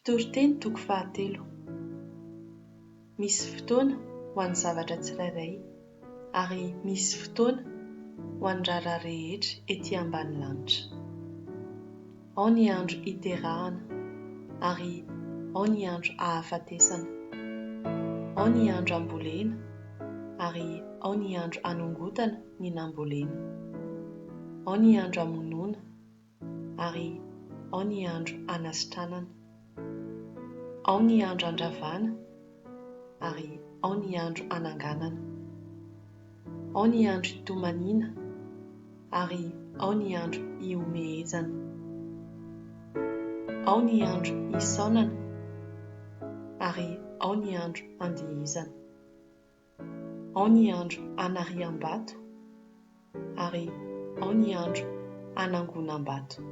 Mpitoriteny toko fahatelo. Misy fotoana ho an'ny zavatra tsirairay ary misy fotoana ho an'ny raharaha rehetra ety ambany lanitra. Ao ny andro iterahana ary ao ny andro ahafatesana. Ao ny andro ambolena ary ao ny andro anongotana ny nambolena. Ao ny andro amonoana ary ao ny andro anasitranana. Ao ny andro andravana ary ao ny andro ananganana. Ao ny andro itomaniana ary ao ny andro ihomehezana. Ao ny andro isaonana ary ao ny andro andihizana. Ao ny andro anariam-bato ary ao ny andro anangonam-bato.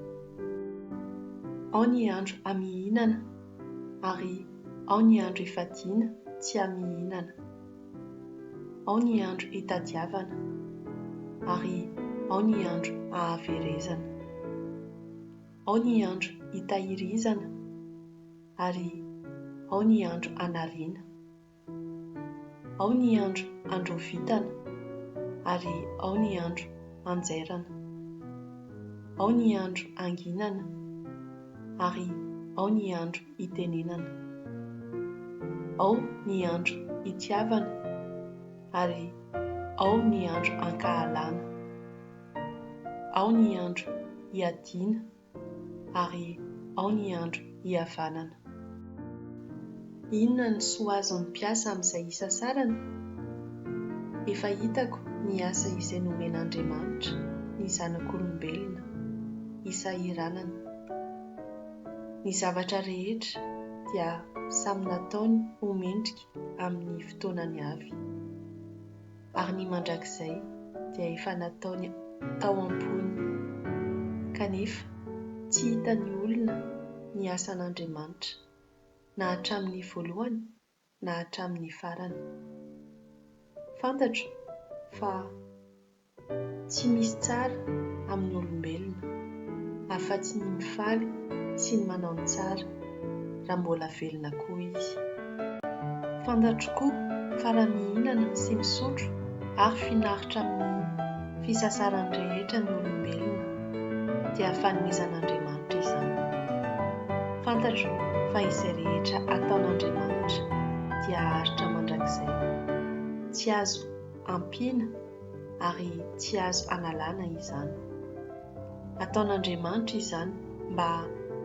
Ao ny andro amihinana ary ao ny andro ifadiana tsy amihinana. Ao ny andro itadiavana ary ao ny andro ahaverezana. Ao ny andro itahirizana ary ao ny andro anariana. Ao ny andro androvitana ary ao ny andro anjairana. Ao ny andro anginana ary ao ny andro itenenana. Ao ny andro itiavana ary ao ny andro ankahalana. Ao ny andro iadiana ary ao ny andro hihavanana. Inona no soa azon'ny mpiasa amin'izay isasarany? Efa hitako ny asa izay nomen'Andriamanitra ny zanak'olombelona hisahiranana. Ny zavatra rehetra dia samy nataony ho mendrika amin'ny fotoanany avy. Ary ny mandrakizay dia efa nataony tao am-pony. Kanefa tsy hitan'ny olona ny asan'Andriamanitra, na hatramin'ny voalohany na hatramin'ny farany. Fantatro fa tsy misy tsara amin'ny olombelona, afa-tsy ny mifaly sy ny manao ny tsara, raha mbola velona koa izy. Fantatro koa fa raha mihinana sy misotro ary finaritra amin'ny fisasarany rehetra ny olombelona, dia fanomezan'Andriamanitra izany. Fantatro fa izay rehetra ataon'Andriamanitra dia haharitra mandrakizay. Tsy azo ampiana ary tsy azo analana izany. Ataon'Andriamanitra izany mba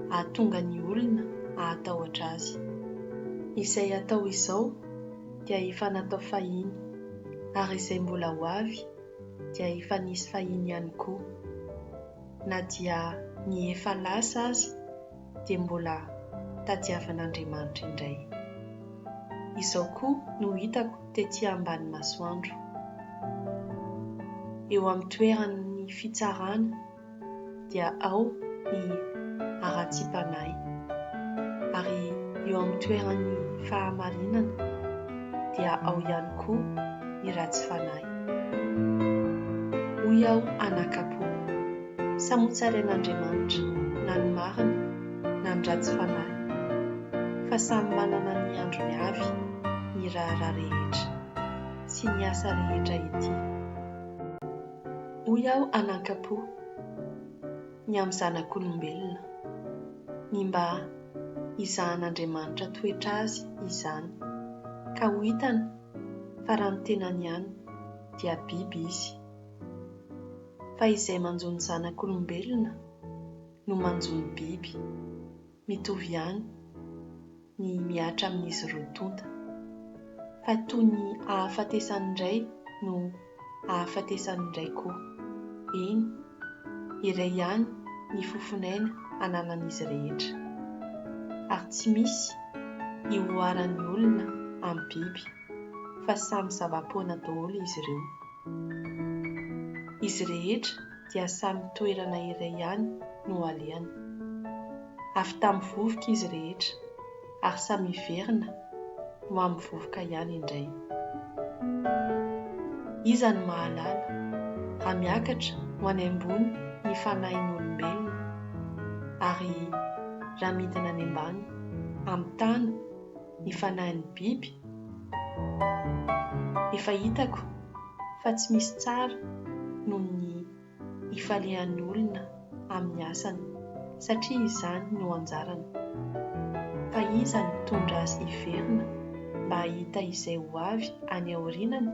hahatonga ny olona hahatahotra Azy. Izay atao izao dia efa natao fahiny, ary izay mbola ho avy dia efa nisy fahiny ihany koa. Na dia ny efa lasa aza dia mbola tadiavin'Andriamanitra indray. Izao koa no hitako tetỳ ambany masoandro. Eo amin'ny toeran'ny fitsarana dia ao ny haratsiam-panahy, ary eo amin'ny toeran'ny fahamarinana dia ao ihany koa ny ratsy fanahy. Hoy aho anakam-po, Samy hotsarain'Andriamanitra na ny marina na ny ratsy fanahy, fa samy manana ny androny avy ny raharaha rehetra sy ny asa rehetra ety. Hoy aho anakam-po, ny amin'ny zanak'olombelona, ny mba hizahan'Andriamanitra toetra azy izany, ka ho hitany fa raha ny tenany ihany dia biby izy. Fa izay manjo ny zanak'olombelona no manjo ny biby. Mitovy ihany ny mihatra amin'izy roa tonta. Fa toy ny ahafatesan'ny iray no ahafatesan'ny iray koa. Eny, iray ihany ny fofon'aina ananan'izy rehetra. Ary tsy misy ihoaran'ny olona amin'ny biby, fa samy zava-poana daholo izy ireo. Izy rehetra dia samy toerana iray ihany no alehany. Avy tamin'ny vovoka izy rehetra, ary samy hiverina ho amin'ny vovoka ihany indray. Iza no mahalala, raha miakatra ho any ambony ny fanahin'olombelona, ary raha midina any ambany? Hamitana ny fanahin'ny biby? Efa hitako fa tsy misy tsara noho ny hifalian'ny olona amin'ny asany, satria izany no anjarany. Fa iza no mitondra azy hiverina mba hahita izay ho avy any aorianany?